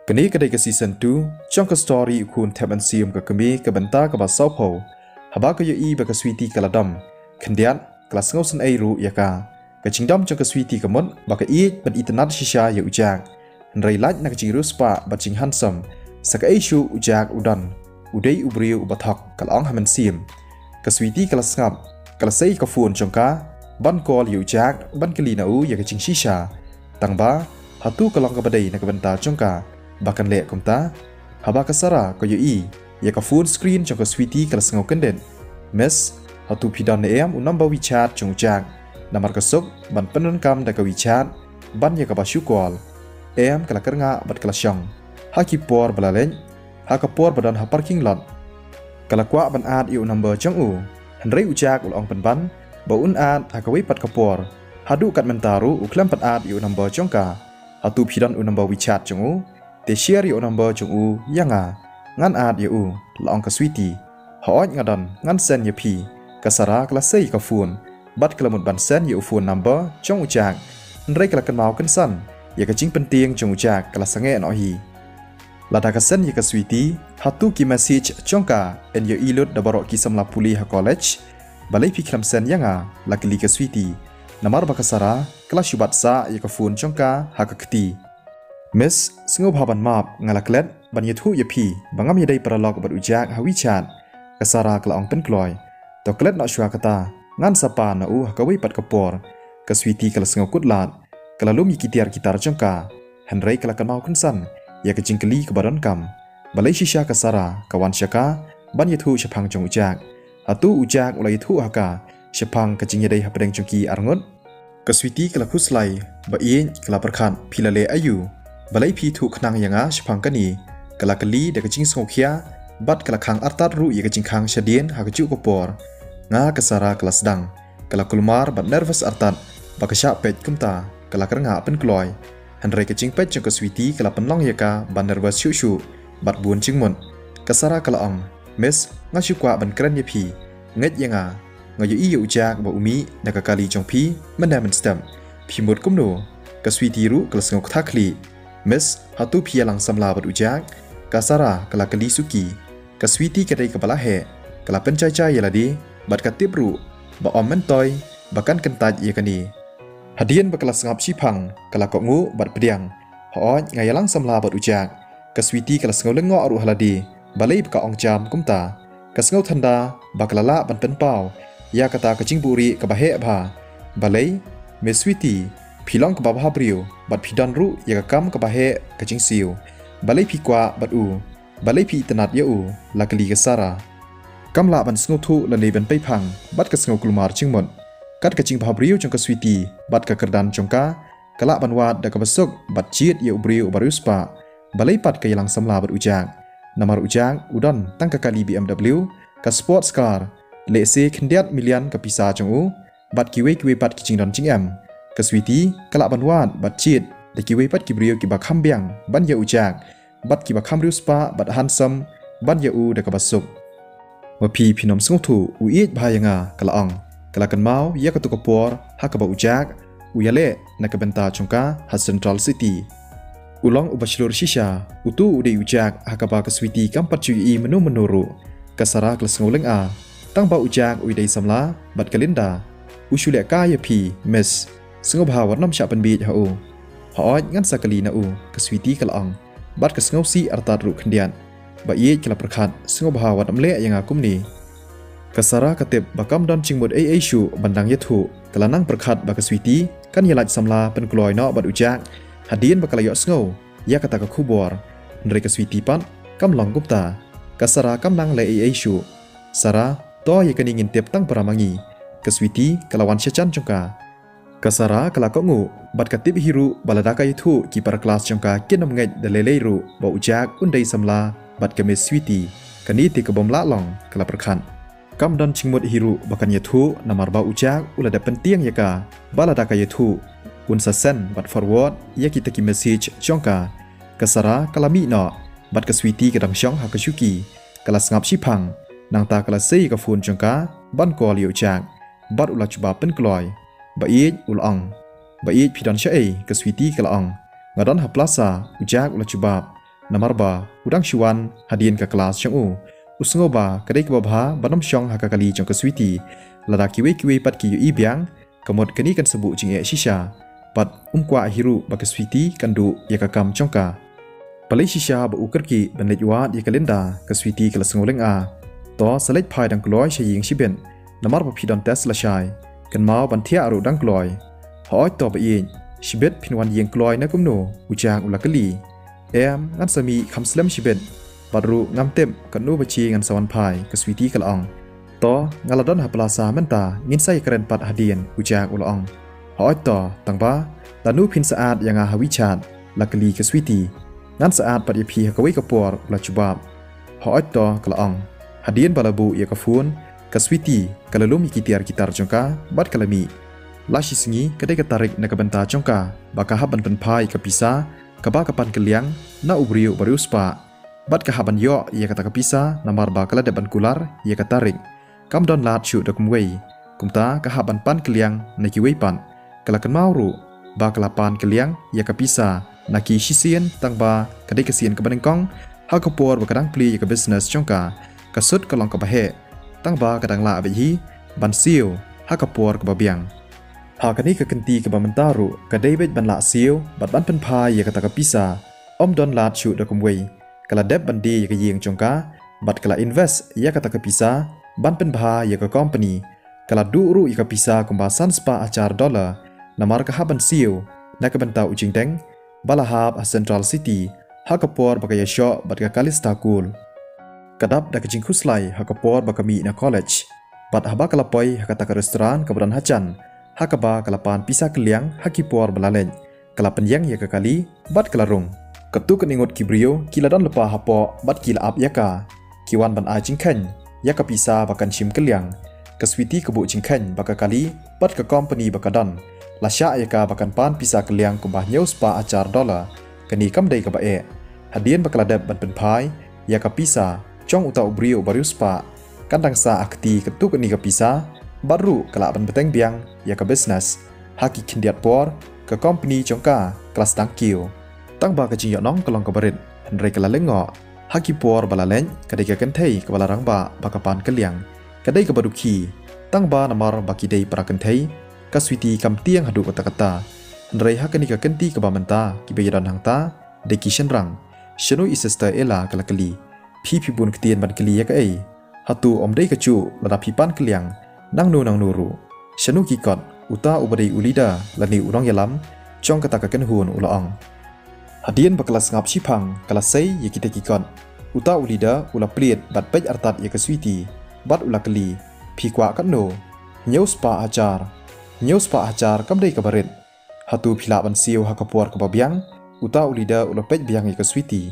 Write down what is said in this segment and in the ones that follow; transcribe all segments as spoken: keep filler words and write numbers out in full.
Kane ka dei ka season two jong ka story u khun thep mynsiem ka kmie ka bynta kaba sawphew. Haba ka ïohi ba ka Sweety ka la dom khyndiat, ka la sngewsynei ruh ïa ka. Ka jingdom jong ka Sweety ka mut ba ka ïeit ban itynnad shisha ïa u Jack. Hynrei lait na ka jingriewspah bad jinghandsome, sa kaei shuh u Jack u don, u dei u briew uba thok, ka la ong ha mynsiem. Ka Sweety ka la sngap, ka la sei ka phone jong ka ban call ïa u Jack ban kylli na u ïa ka jingshisha. Tangba hato ka long kaba dei na ka bynta jong ka ba kan leh kumta? Haba ka Sarah ka ïohi ïa ka phone screen jong ka Sweety ka la sngew kyndit. Miss, hato phi don ne em u number WeChat jong u Jack? Namar ka suk ban pyndonkam da ka WeChat ban ïa kaba shu call. Em, ka la kyrngah bad ka la shong. Ha ki por ba la leit, ha ka por ba don ha parking lot, ka la kwah ban add ïa u number jong u. Hynrei u Jack u la ong pynban ba un add ha kawei pat ka por. Haduh kat mynta ruh u khlem pat add ïa u number jong ka. Hato phi don u number WeChat jong u? Te share ïa u number jong u ïa nga, ngan add ïa u, la ong ka Sweety. Hooid nga don, ngan send ïa phi. Ka Sarah ka la sei ka phone bad ka la mut ban send ïa u phone number jong u Jack. Hynrei ka la kynmaw kynsan ïa ka jingpyntieng jong u Jack, ka la sangeh noh hi. Lada ka send ïa ka Sweety, hato ki message jong ka yn ïohi lut da baroh ki samla pule ha college? Balei phi khlem send ïa nga? La kylli ka Sweety. Namar ba ka Sarah ka la shu bat sah ïa ka phone jong ka ha ka kti. Miss, sngewbha ban map, nga la klet ban ïathuh ïa phi ba ngam ïadei paralok bad u Jack ha WeChat, ka Sarah ka la ong pynkloi. To klet noh shuwa kata, ngan sa pan na u ha kawei pat ka por. Ka Sweety ka la sngew kut lad, ka la lum ïa ki tiar ki tar jong ka. Hynrei ka la kynmaw kynsan ïa ka jingkylli kaba donkam. Balei shisha ka Sarah ka wan sha ka ban ïathuh shaphang jong u Jack? Hato u Jack u la ïathuh ha ka shaphang ka jingïadei hapdeng jong ki arngut? Ka Sweety ka la khuslai, ba ïeit ka la pyrkhat, phi la leh aïu? Balei phi ïathuh khnang ïa nga shaphang kane? Ka la kylli da ka jingsngewkhia bad ka la khang artat ruh ïa ka jingkhang shadien ha kajuh ka por. Nga, ka Sarah ka la sdang. Ka la kulmar bad nervous artat ba ka shah peit kumta, ka la kyrngah pynkloi. Hynrei ka jingpeit jong ka Sweety ka la pynlong ïa ka ban nervous shuh shuh bad bun jingmut. Ka Sarah ka la ong, Miss, nga shu kwah ban kren ïa phi. Ngeit ïa nga, nga ïohi ïa u Jack ba u mih na ka kali jong phi mynne mynstep. Phi mut kumno? Ka Sweety ruh ka la sngew ktha khlieh. Miss, hato phi ïalang samla bad u Jack? Ka Sarah ka la kylli suki. Ka Sweety ka dei kaba la heh, ka la pynjai jai ïa lade bad ka tip ruh ba ym myntoi ba kan kyntait ïa kane. Hadien ba ka la sngap shiphang, ka la kohnguh bad pdiang. Hooid, nga ïalang samla bad u Jack. Ka Sweety ka la sngew lyngngoh ruh ha lade, balei ba ka ong jam kumta. Ka sngew tynda ba ka la lah ban pynpaw ïa kata ka jingbuhrieh kaba heh bha. Balei, Miss Sweety, phi long kaba bhabriew bad phi don ruh ïa ka kam kaba heh ka jingsiew. Balei phi kwah bad u? Balei phi itynnad ïa u? La kylli ka Sarah. Kam lah ban sngewthuh lane ban peiphang bad ka sngew kulmar jingmut. Kat ka jingbhabriew jong ka Sweety bad ka kyrdan jong ka, ka lah ban wad da kaba suk bad jied ïa u briew uba riewspah. Balei pat ka ïalang samla bad u Jack? Namar u Jack u don tang ka kali B M W, ka sports car, lehse khyndiat million ka pisa jong u, bad kiwei kiwei pat ki jingdon jingem. Ka Sweety ka lah ban wad bad jied da kiwei pat ki briew kiba kham biang ban ïa u Jack, bad kiba kham riewspah bad handsome ban ïa u da kaba suk. Ma phi phin ym sngewthuh, u ïeit bha ïa nga, ka la ong. Ka la kynmaw ïa kato ka por ha kaba u Jack u ïaleh na ka bynta jong ka ha Central City. U long uba shlur shisha, uto u dei u Jack ha kaba ka Sweety kam pat ju ïohi mynno mynno ruh. Ka Sarah ka la sngew lynga, tang ba u Jack u ïadei samla bad ka Linda. U shu leh kai ïa phi, Miss. Sngewbha wat nym shah pynbieit ha u. Hooid, ngan sa kylli na u, ka Sweety ka la ong bad ka sngewsih artat ruh khyndiat. Ba ïeit ka la pyrkhat, sngewbha wat nym leh ïa nga kumne. Ka Sarah ka tip ba kam don jingmut ei ei shuh ban dang ïathuh, ka la nang pyrkhat ba ka Sweety kan ïalait samla pynkloi noh bad u Jack hadien ba ka la ïohsngew ïa kata ka khubor. Hynrei ka Sweety pat kam long kumta. Ka Sarah kam nang leh ei ei shuh. Sarah, to ïa kane ngin tip tang para ma ngi. Ka Sweety ka la wan sha jan jong ka. Ka Sarah ka la kohnguh bad ka tip hi ruh ba lada ka ïathuh, ki para klas jong ka kin ym ngeit da lei lei ruh ba u Jack un dei samla bad ka Miss Sweety. Kane te ka bym lah long, ka la pyrkhat. Kam don jingmut hi ruh ba kan ïathuh namar ba u Jack u la dep pyntieng ïa ka ba lada ka ïathuh, un sa send bad forward ïa kita ki message jong ka. Ka Sarah ka la mih noh bad ka Sweety ka dang shong ha ka shuki. Ka la sngap shiphang, nangta ka la sei ka phone jong ka ban call ïa u Jack. Bad u la jubab pynkloi. Ba ïeit, u la ong. Ba ïeit, phi don shaei? Ka Sweety ka la ong. Nga don ha plaza, u Jack u la jubab. Namar ba u dang shu wan hadien ka klas jong u. U sngew ba ka dei kaba bha ban ym shong ha ka kali jong ka Sweety. Lada kiwei kiwei pat ki ïohi biang, ka mut kane kan sa buh jingeh shisha. Bad um kwah hi ruh ba ka Sweety kan duh ïa ka kam jong ka. Balei shisha ba u kyrkieh ban leit wad ïa ka Linda, ka Sweety ka la sngew lyngngoh. To sa leit phai dang kloi sha ïing shibit. Namar ba phi don test lashai, kynmaw ban thiah ruh dang kloi. Hooid to ba ïeit, shibit phin wan ïing kloi ne kumno? U Jack u la kylli. Em, ngan sa mih kham slem shibit. Bad ruh ngam tip katno baje ngan sa wan phai, ka Sweety ka la ong. To, nga la don ha plaza mynta, ngin sa ïakren pat hadien, u Jack u la ong. Hooid to, tang ba, lano phin sa add ïa nga ha WeChat? La kylli ka Sweety. Ngan sa add pat ïa phi ha kawei ka por, u la jubab. Hooid to, ka la ong. Hadien ba la buh ïa ka phone, ka Sweety ka la lum ïa ki tiar ki tar jong ka bad ka la mih. La shi sngi ka dei ka tarik na ka bynta jong ka ba ka hap ban pynphai ïa ka pisa kaba ka pan kylliang na u briew ba riewspah. Bad ka hap ban ïoh ïa kata ka pisa namar ba ka la dep ban kular ïa ka tarik. Kam don lad shuh da kumwei. Kumta ka hap ban pan kylliang na kiwei pat. Ka la kynmaw ruh ba ka la pan kylliang ïa ka pisa na ki shisien tang ba ka dei ka sien kaba nyngkong ha ka por ba ka dang plie ïa ka business jong ka. Ka sut ka long kaba heh tang ba ka dang lah beit hi ban siew ha ka por kaba biang. Ha kane ka kynti kaba mynta ruh ka dei beit ban lah siew bad ban pynphai ïa kata ka pisa. Ym don lad shuh da kumwei. Ka la dep ban die ïa ka ïing jong ka bad ka la invest ïa kata ka pisa ban pynbha ïa ka company. Ka la duh ruh ïa ka pisa kumba san spah hajar dollar. Namar ka hap ban siew na ka bynta u jingdeng ba la hap ha Central City ha ka por ba ka ïashoh bad ka Calista Cool. Ka dap da ka jingkhuslai ha ka por ba ka mih na college. Bad haba ka la poi ha kata ka restaurant kaba don hajan, ha kaba ka la pan pisa kylliang ha ki por ba la leit, ka la pynïeng ïa ka kali bad ka la rung. Katto katne ngut ki briew ki la don lypa hapoh bad ki la ap ïa ka. Ki wan ban ai jingkheiñ ïa ka pisa ba kan shim kylliang. Ka Sweety ka buh jingkheiñ ba ka kali bad ka company ba ka don la shah ïa ka ba kan pan pisa kylliang kumba hynñiew spah hajar dollar. Kane kam dei kaba eh. Hadien ba ka la dep ban pynphai ïa ka pisa jong uta u briew uba riewspah, kan dang sah ha kti katto katne ka pisa bad ruh ka lah ban bteng biang ïa ka business. Ha ki khyndiat por ka company jong ka ka la sdang kiew. Tang ba ka jingïohnong ka long kaba rit hynrei ka la lyngngoh. Ha ki por ba la leit ka dei ka kynthei kaba la rangbah ba ka pan kylliang. Ka dei kaba dukhi tang ba namar ba ki dei para kynthei, ka Sweety kam tieng haduh katta katta. Hynrei ha kane ka kynti kaba mynta kiba ïadon hangta dei ki shynrang. Shano i Sister Ella, ka la kylli. Phi phi bun ktien ban kylli ïa kaei? Hato ym dei kajuh lada phi pan kylliang nangno nangno ruh? Shano ki kot? Uta uba dei u leader lane u nongïalam jong kata ka kynhun u la ong. Hadien ba ka la sngap shiphang ka la sei ïa kita ki kot. Uta u leader u la plied bad peit artat ïa ka Sweety bad u la kylli. Phi kwah katno? Hynñiew spah hajar. Hynñiew spah hajar kam dei kaba rit? Hato phi lah ban siew ha ka por kaba biang? Uta u leader u la peit biang ïa ka Sweety.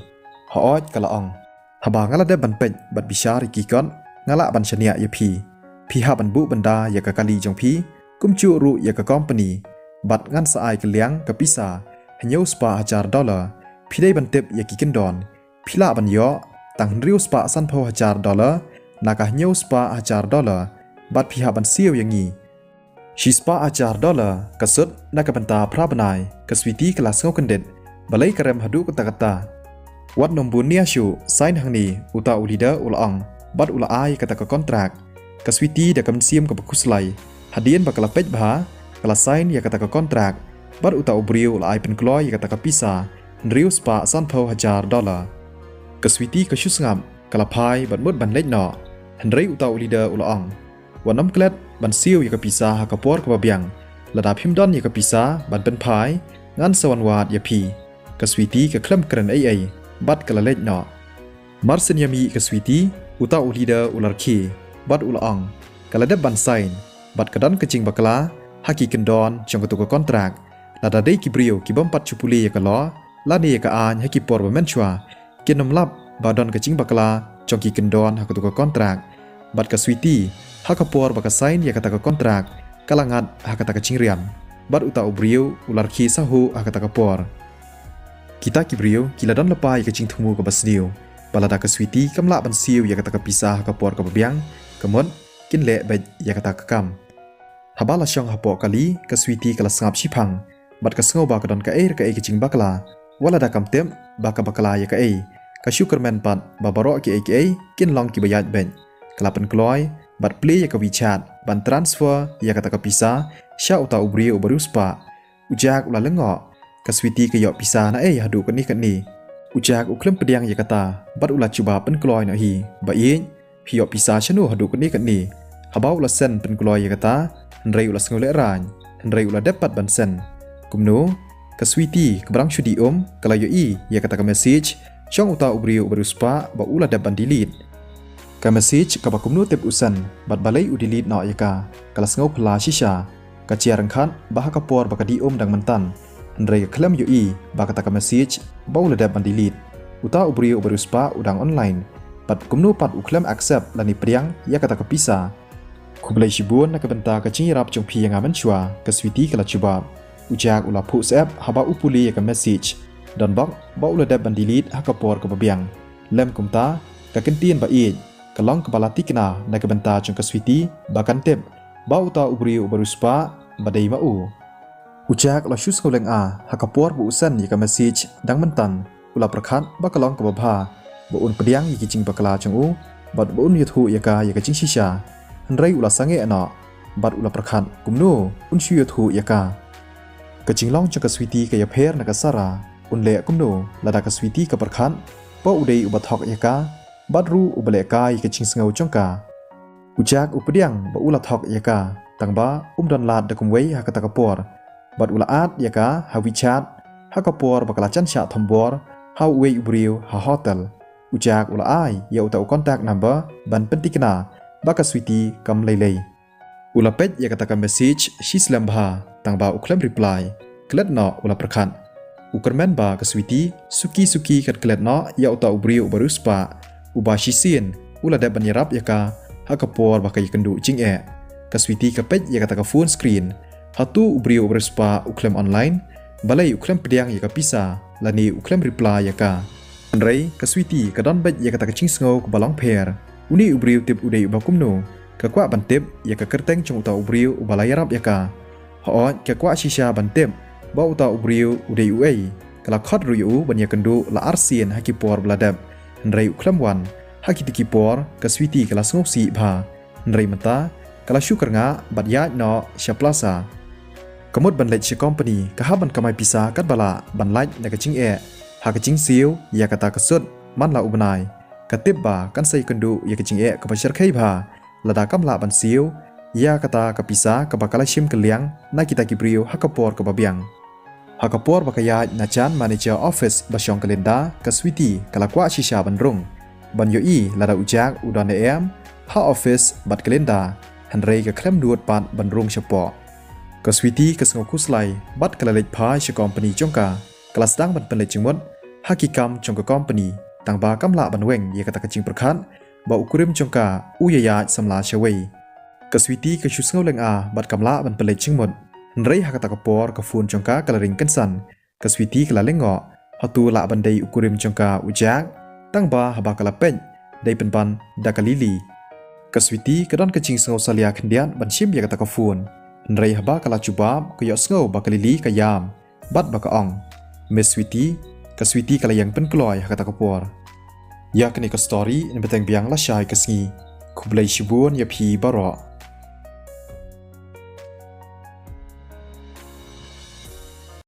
Hooid, ka la ong. Haba nga la dep ban peit bad bishar ïa ki kot, nga lah ban shaniah ïa phi. Phi hap ban buh bynda ïa ka kali jong phi, kumjuh ruh ïa ka company. Bad ngan sa ai kylliang ka pisa hynñiew spah hajar dollar. Phi dei ban tip ïa ki kyndon. Phi lah ban ïoh tang hynriew spah sanphew hajar dollar na ka hynñiew spah hajar dollar. Bad phi hap ban siew ïa ngi. Shi spah hajar dollar ka sut na ka bynta phra bnai. Ka Sweety ka la sngew kyndit. Balei ka rem haduh katta katta? Wat nym bun nia shuh, sign hangne, uta u leader u la ong bad u la ai kata ka kontrak. Ka Sweety da ka mynsiem kaba khuslai, hadien ba ka la peit bha, ka la sign ïa kata ka kontrak. Bad uta u briew u la ai pynkloi ïa kata ka pisa hynriew spah sanphew hajar dollar. Ka Sweety ka shu sngap, ka la phai bad mut ban leit noh. Hynrei uta u leader u la ong. Wat nym klet ban siew ïa ka pisa ha ka por kaba biang. Lada phim don ïa ka pisa ban pynphai, ngan sa wan wad ïa phi. Ka Sweety ka khlem kren ei ei bad ka la leit noh. Mar shen ïa mih ka Sweety, uta u leader u la rkhie bad u la ong. Ka la dep ban sign bad ka don ka jingbakla ha ki kyndon jong katu ka kontrak. Lada dei ki briew ki bym pat shu pule ïa ka law lane ïa ka aiñ ha ki por ba mynshuwa, kin ym lap ba don ka jingbakla jong ki kyndon ha katu ka kontrak. Bad ka Sweety, ha ka por ba ka sign ïa kata ka kontrak, ka la ngat ha kata ka jingriam. Bad uta u briew u la rkhie sahuh ha kata ka por. Kita ki briew ki la don lypa ïa ka jingthmu kaba sniew ba lada ka Sweety kam lah ban siew ïa kata ka pisa ha ka por kaba biang, ka mut kin leh beit ïa kata ka kam. Haba la shong hapoh kali, ka Sweety ka la sngap shiphang bad ka sngew ba ka don kaei re kaei ka jingbakla. Wat lada kam tip ba ka bakla ïa kaei, ka shu kyrmen pat ba baroh kiei kiei kin long kiba ïaid beit. Ka la pynkloi bad plie ïa ka WeChat ban transfer ïa kata ka pisa sha uta u briew uba riewspah. U Jack u la lyngngoh, ka Sweety ka ïoh pisa naei haduh katne katne. U Jack u khlem pdiang ïa kata bad u la jubab pynkloi noh hi, ba ïeit, phi ïoh pisa shano haduh katne katne. Haba u la send pynkloi ïa kata, hynrei u la sngew lehraiñ, hynrei u la dep pat ban send. Kumno, ka Sweety kaba dang shu dih um ka la ïohi ïa kata ka message jong uta u briew uba riewspah ba u la dep ban delete. Ka message kaba kumno tip u send bad balei u delete noh ïa ka, ka la sngew phylla shisha. Ka jia ryngkhat ba ha ka por ba ka dih um dang mynta, hynrei ka khlem ïohi ba kata ka message ba u la dep ban delete. Uta u briew uba riewspah u dang online, bad kumno pat u khlem accept lane pdiang ïa kata ka pisa. Khublei shibun na ka bynta ka jingïarap jong phi ïa nga mynshuwa, ka Sweety ka la jubab. U Jack u la phuh syep haba u pule ïa ka message. Donbok ba u la dep ban delete ha ka por kaba biang. Lem kumta, ka kyntien ba ïeit ka long kaba la tikna na ka bynta jong ka Sweety ba kan tip ba uta u briew uba riewspah ba dei ma u. U Jack u la shu sngewlyngngoh ha ka por ba u send ïa ka message dang mynta. U la pyrkhat ba ka long kaba bha ba un pdiang ïa ki jingbakla jong u bad ba un ïathuh ïa ka ïa ka jingshisha. Hynrei u la sangeh noh bad u la pyrkhat kumno un shu ïathuh ïa ka. Ka jinglong jong ka Sweety ka ïapher na ka Sarah. Un leh kumno lada ka Sweety ka pyrkhat ba u dei uba thok ïa ka bad ruh uba leh kai ïa ka jingsngew jong ka. U Jack u pdiang ba u la thok ïa ka, tangba um don lad da kumwei ha kata ka por. Bad u la add ïa ka ha WeChat ha ka por ba ka la jan shah thombor ha uwei u briew ha hotel. U Jack u la ai ïa uta u contact number ban pyntikna ba ka Sweety kam lei lei. U la peit ïa kata ka message shi slem bha, tangba u khlem reply. Klet noh u la pyrkhat. U kyrmen ba ka Sweety suki suki kan klet noh ïa uta u briew uba riewspah, uba shisien u la dep ban ïarap ïa ka ha ka por ba ka ïakynduh jingeh. Ka Sweety ka peit ïa kata ka phone screen. Hato u briew uba riewspah u khlem online? Balei u khlem pdiang ïa ka pisa lane u khlem reply ïa ka? Hynrei ka Sweety ka don beit ïa kata ka jingsngew kaba long pher. Une u briew tip u dei uba kumno? Ka kwah ban tip ïa ka kyrteng jong uta u briew uba la ïarap ïa ka. Hooid, ka kwah shisha ban tip ba uta u briew u dei uei. Ka la khot ruh ïa u ban ïakynduh la arsien ha ki por ba la dep. Hynrei u khlem wan. Ha kito ki por ka Sweety ka la sngewsih bha. Hynrei mynta ka la shu kyrngah bad ïaid noh sha plaza. Ka mut ban leit sha company, ka hap ban kamai pisa katba lah ban lait na ka jingeh. Ha ka jingsiew ïa kata ka sut man la u bnai. Ka tip ba kan sa ïakynduh ïa ka jingeh kaba shyrkhei bha lada kam lah ban siew ïa kata ka pisa kaba ka la shim kylliang na kita ki briew ha ka por kaba biang. Ha ka por ba ka ïaid na jan manager office ba shong ka Linda, ka Sweety ka la kwah shisha ban rung ban ïohi lada u Jack u don ne em ha office bad ka Linda, hynrei ka khlem nud pat ban rung shapoh. Ka Sweety ka sngew khuslai bad ka la leit phai sha company jong ka. Ka la sdang ban pynleit jingmut ha ki kam jong ka company, tangba kam lah ban weng ïa kata ka jingpyrkhat ba u kurim jong ka u ïaid samla shawei. Ka Sweety ka shu sngewlyngngoh bad kam lah ban pynleit jingmut. Hynrei ha kata ka por ka phone jong ka ka la ring kynsan. Ka Sweety ka la lyngngoh, hato lah ban dei u kurim jong ka u Jack? Tangba haba ka la peit, dei pynban da ka Lily. Ka Sweety ka don ka jingsngew salia khyndiat ban shim ïa kata ka phone. Hynrei haba ka la jubab, ka ïohsngew ba ka Lily ka ïam bad ba ka ong, "Miss Sweety." Ka Sweety ka la ïeng pynkloi ha kata ka por. Ïa kane ka story, ngi bteng biang lashai ka sngi. Khublei shibun ïa phi baroh.